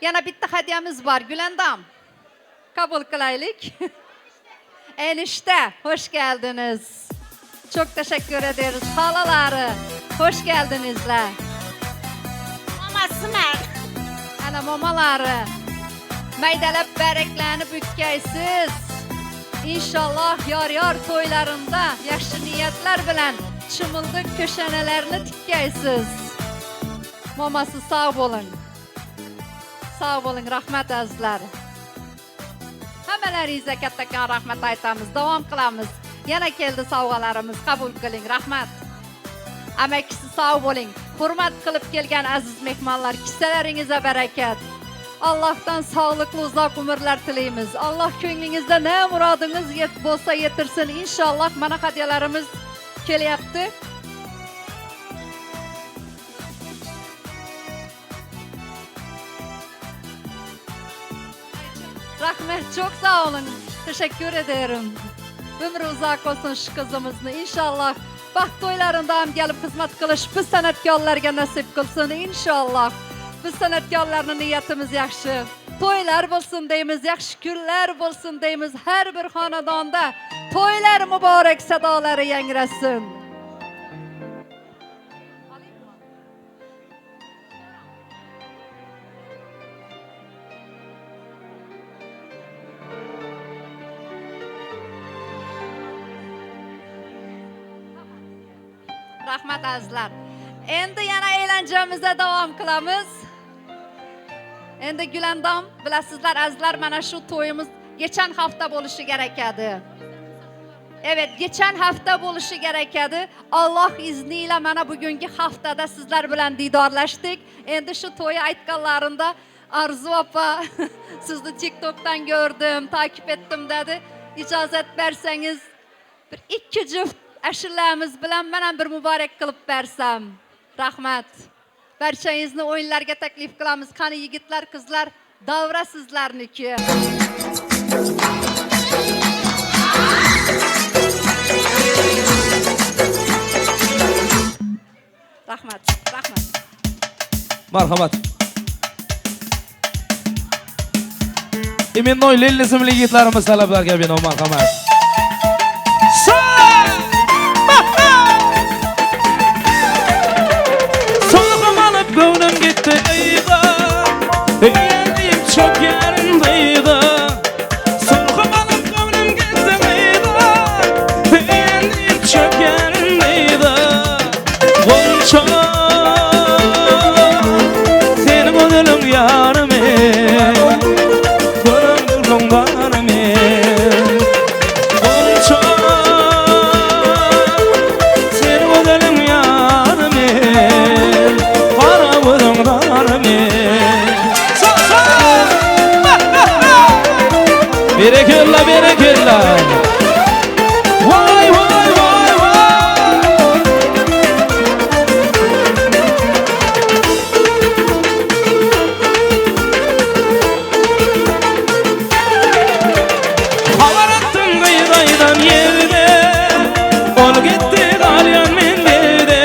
Yana bitta hadyamiz bor, Gülendam. Kabul qilaylik. Enişte, hoş geldiniz. Çok teşekkür ederiz. Halaları, hoş geldinizler. Maması mən. Ana mamaları, maydalab baraklanib o'tkaysiz. İnşallah yar-yar to'ylarında yaxshi niyatlar bilan chimildiq ko'shanalarni tikkaysiz. Mamasi sog' bo'ling. Sog' bo'ling, rahmat azizlar. Hammalaringizga kattakon rahmat aytamiz. Davom qilamiz. Yana keldi sovg'alarimiz, qabul qiling, rahmat. Amakisi sog' bo'ling. Hurmat qilib kelgan aziz mehmonlar, kissalaringizga barakat. Allohdan sog'liqli uzoq umrlar tilaymiz. Alloh ko'nglingizda ne murodingiz bo'lsa yetirsin inshaalloh. Mana hadyalarimiz kelyapti. Rahmat, çok sağ olun. Teşekkür ederim. Ömrü uzak olsun şu kızımızın inşallah. Baxt to'ylarında ham gelip xizmat qilish biz san'atkorlarga nasib qilsin inşallah. Biz san'atkorlarning niyatimiz yaxshi. To'ylar bo'lsin deymiz, yaxshi kunlar bo'lsin deymiz. Har bir xonadonda to'ylar muborak sadolari yangrasin. Rahmat azizlar. Endi yana e'lanjamizda davom qilamiz. Endi Gülandam, bilasizlar azizlar, mana shu to'yimiz geçen hafta bo'lishi kerak edi. Evet, geçen hafta bo'lishi kerak edi. Alloh izniyle mana bugungi haftada sizlar bilan diydorlashdik. Endi shu to'yi aytganlarimda Arzu opa sizni TikTok'tan gördüm, takip ettim dedi. Ijozat bersangiz bir ikki juft ashulamiz bilan men ham bir muborak qilib bersam. Rahmat. Barchangizni o'yinlarga taklif qilamiz. Qani yigitlar, qizlar, davra sizlarniki. Rahmat, rahmat. Marhamat. Imennoy Lelli ismli yigitlarimiz talablarga bino marhamat. Gönlüm gitti eyda, eğlendiğim çok yerindeydi. Solkum alıp gönlüm gitti eyda, eğlendiğim çok yerindeydi. Gonca, senin gönlün yarım, gönlüm varım. Gonca, senin gönlün yarım. Berekella, berekella. Vay vay vay vay. Havar attın kıyıdaydan yerde, onu gitti dalyan mendilde.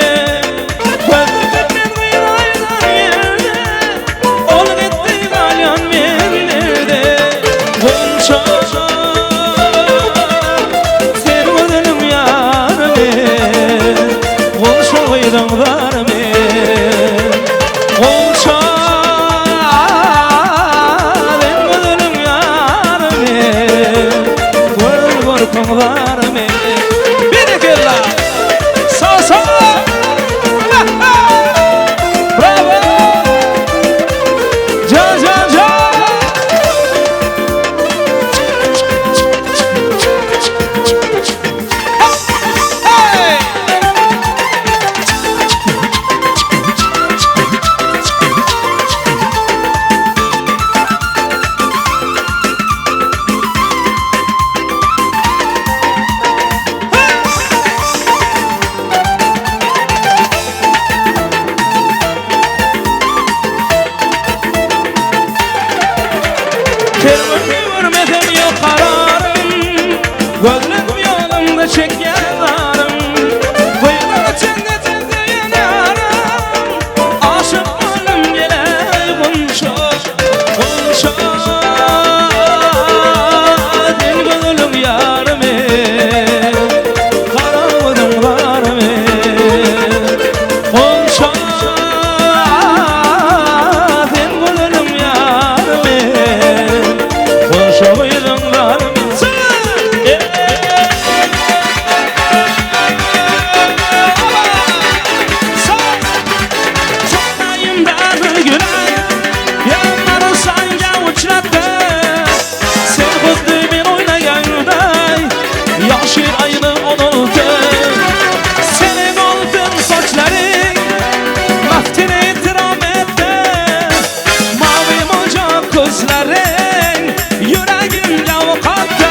yuzlaring yuragimga o'qotdi.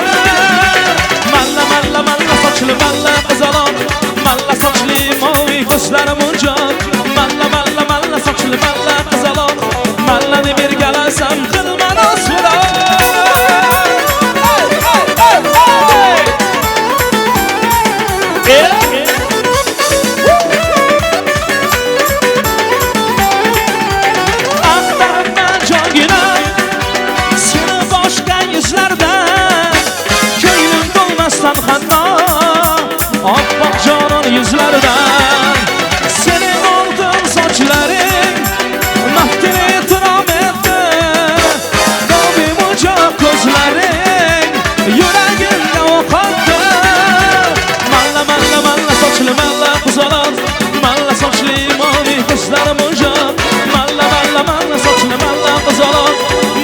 Malla malla malla sochli malla qizaloq, malla sochli moviy ko'zlari munchoq. Malla malla malla sochli malla qizaloq, mallani bergalasam qilmana so'roq. Oppoq jonon yuzlaridan sening oltin sochlaring maftun ehtirom etdi. Nomi munchoq ko'zlaring yuragimga o'qotdi. Malla malla malla sochli malla qizaloq, malla sochli moviy ko'zlari munchoq. Malla malla malla sochli malla qizaloq,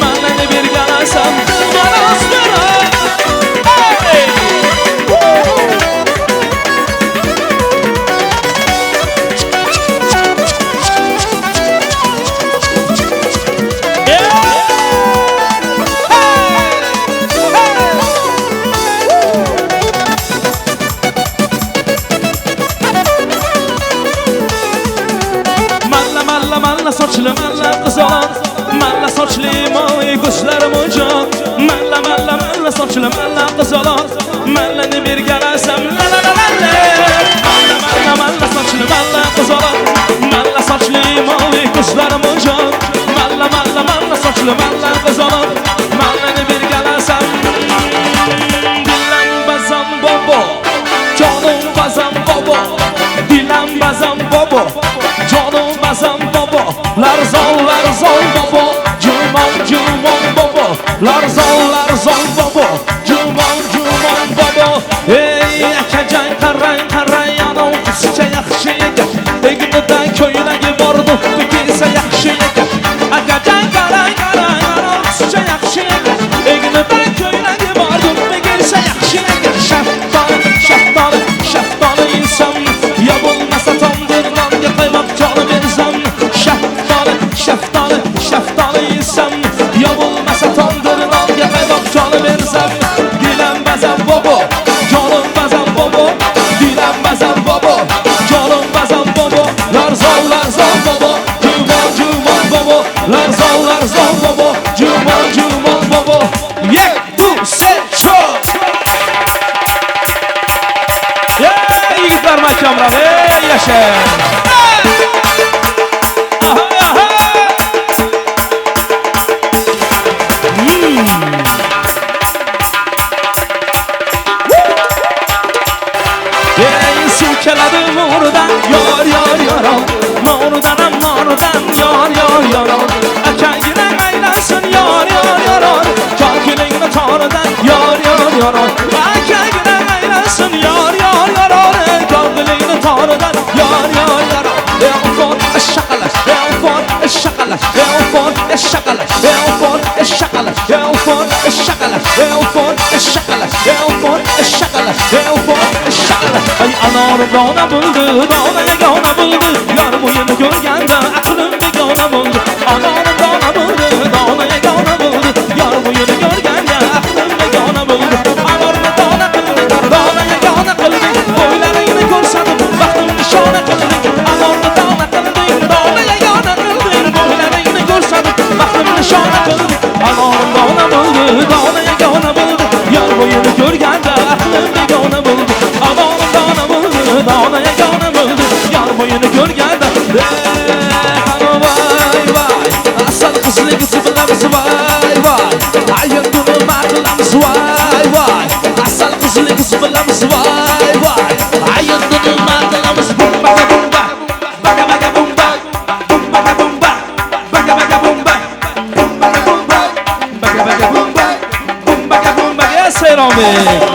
mallani bergalasam qilmana so'roq. Sochli malla qizaloq, malla sochli moviy ko'zlari munchoq. Malla malla malla sochli malla qizaloq, mallani bergalasam la la la la. Malla malla malla sochli malla qizaloq, malla sochli moviy ko'zlari munchoq. Malla malla malla sochli malla qizaloq, mallani bergalasam. Dilam bazam bobo, jonim bazam bobo, dilam bazam bobo, jonim bazam bobo. Larzon larzon bobo, jumon jumon bobo, larzon larzon bobo, jumon jumon bobo. Ey akajon qarang qarang, anov qizcha yaxshi ekan, egnidan ko'ylagi bor, do'ppi kiysa yaxshi ekan. Akajon qarang qarang, anov qizcha yaxshi ekan, egnidan ko'ylagi bor, do'ppi kiysa yaxshi ekan. Shaftoli shaftoli shaftoli yesam, yo bo'lmasa tandir nonga qaymoq joni bersam. Shaftoli shaftoli shaftoli yesam, yo bo'lmasa tandir nonga qaymoq joni bersam. Dilam bazam bobo, jonim bazam bobo, dilam bazam bobo, jonim bazam bobo. Larzon larzon bobo, jumon jumon bobo, larzon larzon bobo, jumon jumon bobo. Yek du se cho. Yigitlar mahkamroq, ey yasha. Keladi mo'ridan yor yor yoron, mo'ridanam noridan yor yor yoron. Akangina aylansin yor yor yoron, kokilingni toridan yor yor yoron. Akangina aylansin yor yor yoron, kokilingni toridan yor yor yoron. Ey shaqalash, ey shaqalash, ey shaqalash, ey shaqalash, ey shaqalash, ey shaqalash, ey shaqalash, ey shaqalash. Ay anor dona bo'ldi, dona yagona bo'ldi, yor bo'yini ko'rganda aqlim begona bo'ldi. Anor dona bo'ldi, dona yagona bo'ldi, yor bo'yini ko'rganda aqlim begona bo'ldi. Anorni dona qildi, dona yagona qildi, bo'ylaringni ko'rsatib baxtim nishona qildi. Anorni dona qildi, dona yagona qildi, bo'ylaringni ko'rsatib baxtim nishona qildi. Anor dona bo'ldi, dona yagona bo'ldi, yor bo'yini ko'rganda aqlim begona bo'ldi. Anor dona bo'ldi, dona yagona bo'ldi, yor bo'yini ko'rganda. Voy voy, asal qizligisi bilamiz voy voy, ayolni nima qilamiz voy voy, asal qizligisi bilamiz voy voy, ayolni nima qilamiz. Bumba bumba, baga baga bumba, bumba bumba, baga baga bumba, bumba bumba, baga baga bumba, bumba bumba. Seyronbek.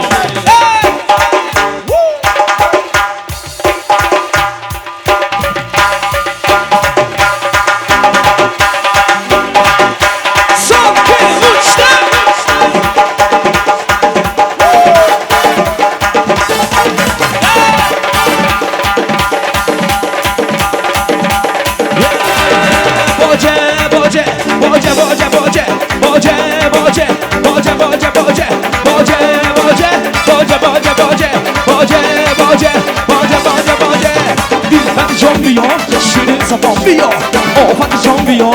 Zabon biyo, ofat jon biyo,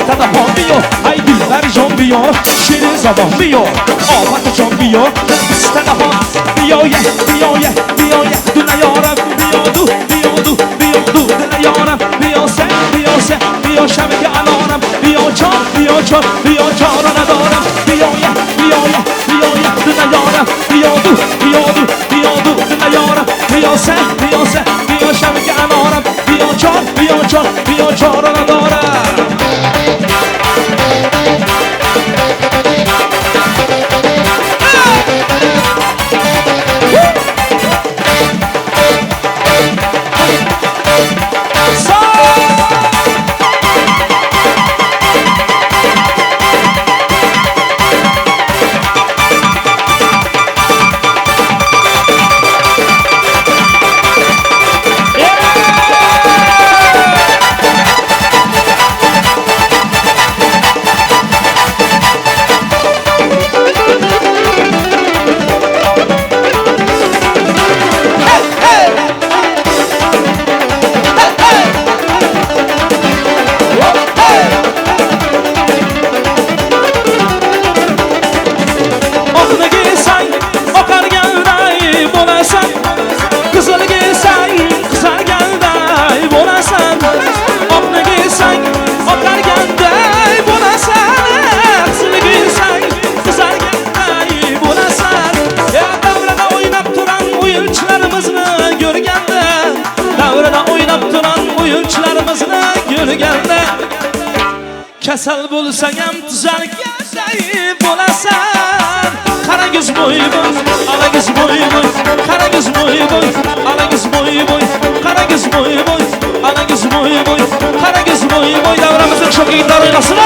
Tadabon biyo, ay dilbar jon biyo, Shirin zabon biyo, ofat jon biyo, Tadabon biyo ye, biyo ye, biyo ye, Duna yoram, biyo du, biyo du, biyo du, Duna yoram, biyo sen, biyo sen, biyo shabga aloram, biyo chor, biyo chor, biyo chora nadoram, biyo ye, biyo ye, biyo ye, Duna yoram, biyo du, biyo du, biyo du, Duna yoram, biyo sen, biyo sen, biyo shabga aloram, biyo chor, biyo chor, biyo chora nadoram. Kasal bo'lsang ham tuzalganday bo'lasan. Qaragiz bo'y bo'y, alagiz bo'y bo'y, qaragiz bo'y bo'y, alagiz bo'y bo'y, qaragiz bo'y bo'y, alagiz bo'y bo'y, qaragiz bo'y bo'y. Davramizning sho'x yigitlari o'ynasin.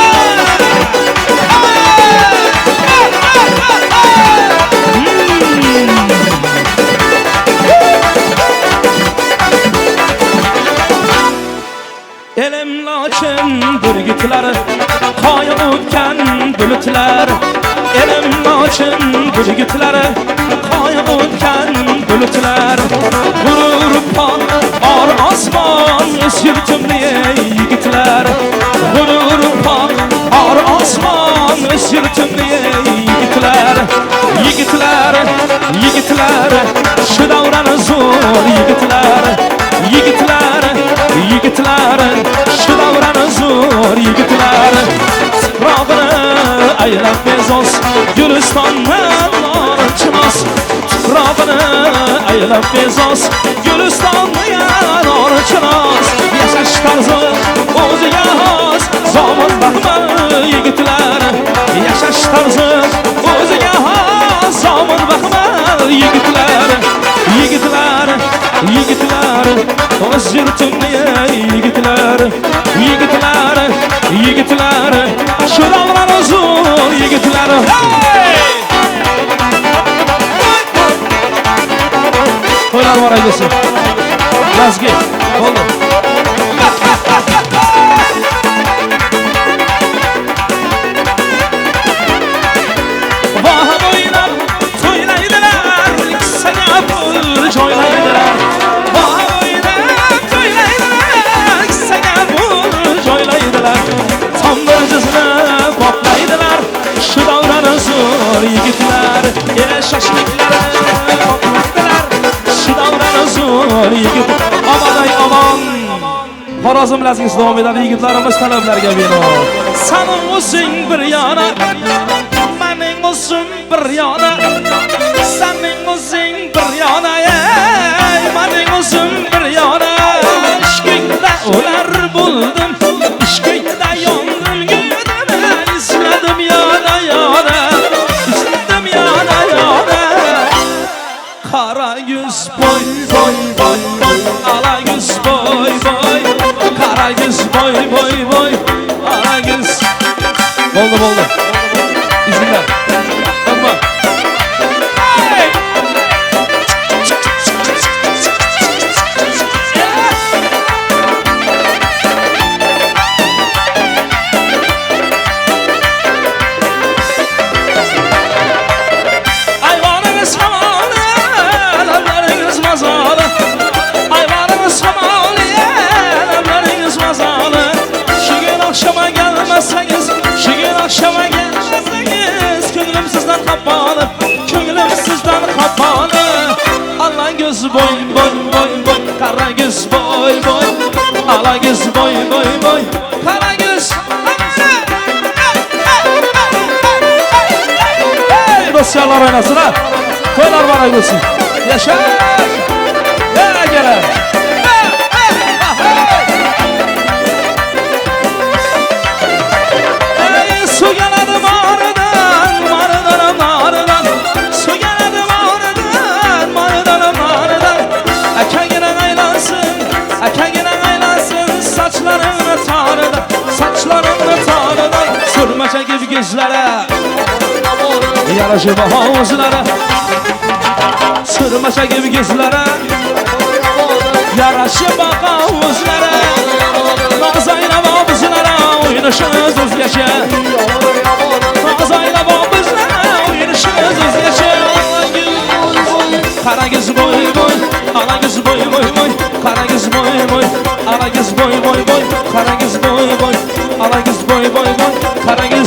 Elim lochin burgutlar, qoya o'tgan bulutlar. Elim lochin burgutlar, qoya o'tgan bulutlar. G'urur pon or osmon yurtimli yigitlar. G'urur pon or osmon yurtimli yigitlar. Yigitlar, yigitlar, shu davrani zo'r yigitlar. Yigitlar, yigitlar, shu davrani zo'r yigitlar. Tuprog'ini aylab bezos, Gulistondan norchinos. Tuprog'ini aylab bezos, Gulistondan norchinos. Yashash tarzi o'ziga xos, zomon bahman yigitlar. Yashash tarzi o'ziga xos, zomon bahman yigitlar. Yigitlar, yigitlar, o'z yurtimni yigitlar. Yigitlar, yigitlar, shu davrani zo'r yigitlar. Hey! To'ylar muborak bo'lsin. Lazgi, bo'ldi. Voh o'ynab to'ylaydilar, kissaga pul joylaydilar. Voh o'ynab to'ylaydilar, kissaga pul joylaydilar. Tomdirjisini boplaydilar, shu davrani zo'r yigitlar. Shashliklari boplaydilar, shu davrani zo'r yigitlar. Omonay omon. Xorazm lazgisi davom etadi yigitlarimiz talablarga bino. Saning o'zing bir yana, mening o'zim bir yana. Saning o'zing bir yana, ey, mening o'zim bir yana. Ishqingda o'lar bo'ldim, ishqingda yondim, yurdim, izladim yana yana, izladim yana yana. Qara yuz boy boy boy boy, ala yuz boy boy, qara yuz boy boy boy, ala yuz. Bo'ldi, bo'ldi. Izinglar. Tamam. Hey! Ayvanınız hamalı, lablarınız mazalı. Ayvanınız hamalı, lablarınız mazalı. boy boy boy boy, Qaragiz boy boy, Alagiz boy boy boy, Qaragiz. Hey do'stlar oynasın ha. To'ylar barak bo'lsin. Yasha. Ya gela. Ey su geladi maridan, maridan, maridan. Su geladi maridan, maridan, maridan. Akangina aylansin, akangina aylansin, sochlarini toridan, sochlarini toridan. Surma chekib ko'zlara, yarashib ovozlara. Surma chekib ko'zlara, yarashib ovozlara. Noz aylab bizlara o'ynashimiz o'zgacha. Noz aylab bizlara o'ynashimiz o'zgacha. Qaragiz boy boy, alagiz boy boy boy, qaragiz boy boy, alagiz boy boy boy, qaragiz boy boy, alagiz boy boy boy, qaragiz